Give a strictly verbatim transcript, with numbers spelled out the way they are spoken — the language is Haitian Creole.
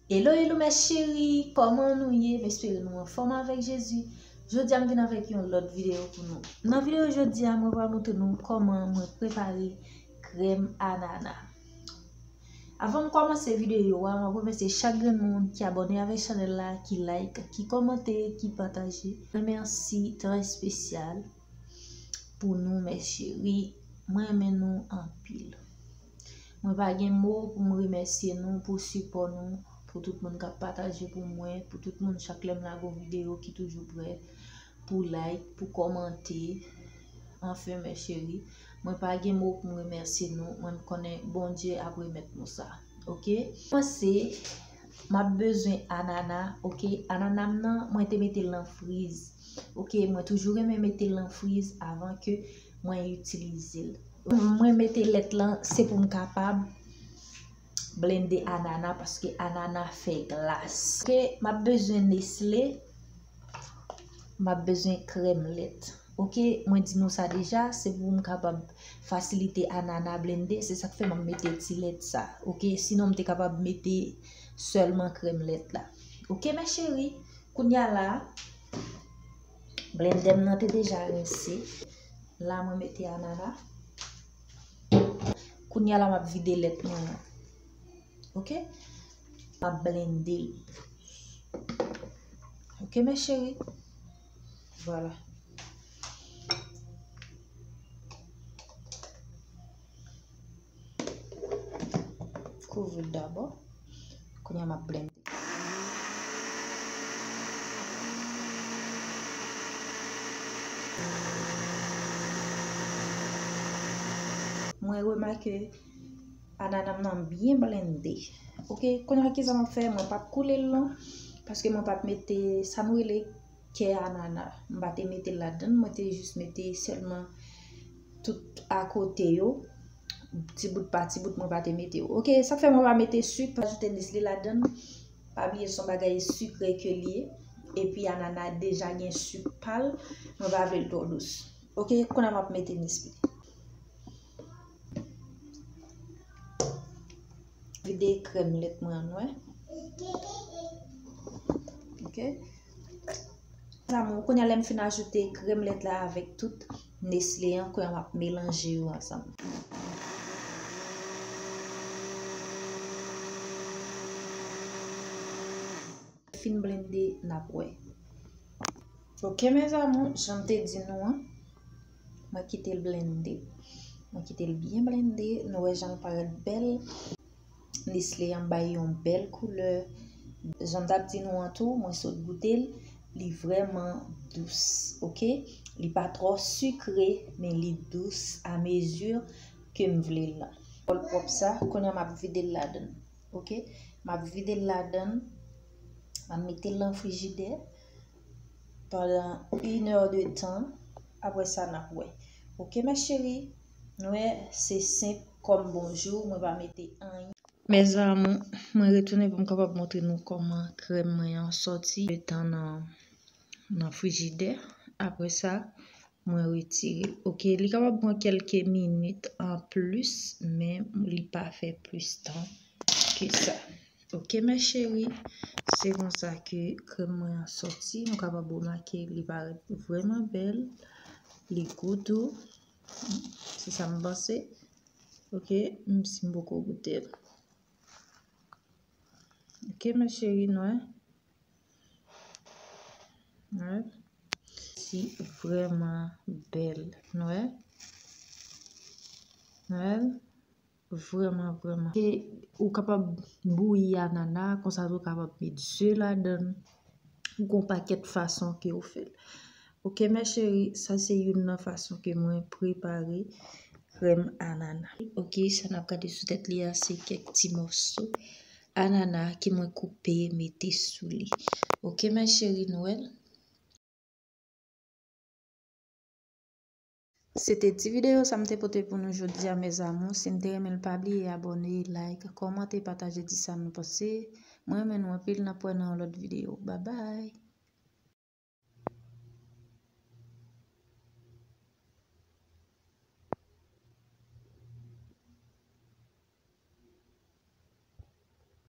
Hello, hello, mes chéris, kòman nou ye? M espere nou anfòm avèk Jezi. Jodi a, m vin avèk yon lòt videyo pou nou. Nan videyo jodi a, mwen pral montre nou kòman mwen prepare krèm anana. Avan m kòmanse videyo a, m ap remèsye chak grenn moun ki abòne avèk chanèl la, ki like, ki kòmante, ki pataje. Remèsi trè espesyal pou nou, mes chéris. Mwen renmen nou anpil. Mwen pa gen mo pou m remèsye nou pou sipò nou, pou tout moun k ap pataje pou mwen, pou tout moun chak lè m lage yon videyo ki toujou prè pou like, pou kòmante. Anfen, mes chéris, mwen pa gen mo pou m remèsye nou. Mwen, m konnen Bondye ap remèt nou sa. Oke? Kòmanse, m ap bezwen anana. Oke? Anana m nan, mwen te mete l nan friz. Oke? Mwen toujou renmen mete l nan friz avan ke mwen itilize l. Mwen mete lèt lan, se pou m kapab blende anana, paske anana fè glas. Oke, m ap bezwen Nestlé, m ap bezwen krèm lèt. Oke, mwen di nou sa deja, se pou m kapab fasilite anana blende, se sa k fè m ap mete ti lèt sa. Oke, sinon m te kapab mete sèlman krèm lèt la. Oke, mes chéris, kounye a la, blendè m nan te deja rense. La, mwen mete anana. Kounye a la, m ap vide lèt mwen an. Oke? M ap blende l. Oke, mes chéris? Vwala. Kouvri l dabò. Kounye a, m ap blende. Mwen remake anana m nan byen blende. Oke, kounye a, kisa m ap fè? Mwen p ap koule l non, paske mwen p ap mete sa nou rele kè anana. M pa te mete l ladan l, mwen te jis mete sèlman tout akote yo, ti bout pa ti bout, mwen pa te mete yo. Oke, sa fè mwen pa mete sik, pa ajoute Nestlé ladan l. Pa bliye se yon bagay sikre ke l ye. Epi anana deja gen sik pa l, mwen pa vle l twò dous. Oke, kounye a m ap mete Nestlé. Vide krèm lèt mwen an wè. Oke. Mes amours, kounye a lè m fin ajoute krèm lèt la avèk tout Nestlé an, kounye a m ap melanje yo ansanm. Fin blende, n ap wè. Oke, mes amours, jan m te di nou an, mwen kite l blende. Mwen kite l byen blende, nou wè jan l parèt bèl. Nestlé an bay yon bèl koulè. Jan m t ap di nou an tou, mwen sot goute l. Li vrèman dous, oke? Li pa twò sikre, men li dous a mezi ke m vle l lan. Bòl pwòp sa, kounye a m ap vide l ladan l, oke? M ap vide l ladan l, m ap mete l nan frijidè pandan inè de tan. Apre sa, n ap wè. Oke, mes chéris? Nou wè, se senp kòm bonjou, mwen pa mete anyen. Mes amours, mwen retounen pou m kapab montre nou kòman krèm mwen an sòti. Letan nan, nan frijidè. Apre sa, mwen retire l. Oke, li kapab pran kèlke minit an plis, men li pa fè plis tan ke sa. Oke, mes chéris, se konsa ke krèm mwen an sòti. Nou kapab remake li parèt vrèman bèl. Li gou tou. Se sa m panse. Oke, menm si m poko goute l. Oke, mes chéris, nou wè. Nou wè. Si vrèman bèl. Nou wè. Nou wè. Vrèman, vrèman. E ou kapab bouyi anana, konsa tou ou kapab met ze ladan l. Ou gon pakèt fason ke ou fè l. Oke, mes chéris, sa se youn nan fason ke mwen prepare krèm anana. Oke, sa n ap gade sou tèt li a, se kèk ti mòso anana ke mwen koupe mete sou li. Oke, mes chéris, nou wè l. Se te ti videyo sa m te pote pou nou jodi a, mes amours. Si n te renmen l, pa bliye abòne, like, kòmante, pataje, di sa nou panse. Mwen renmen nou anpil, n ap wè nan yon lòt videyo. Babay!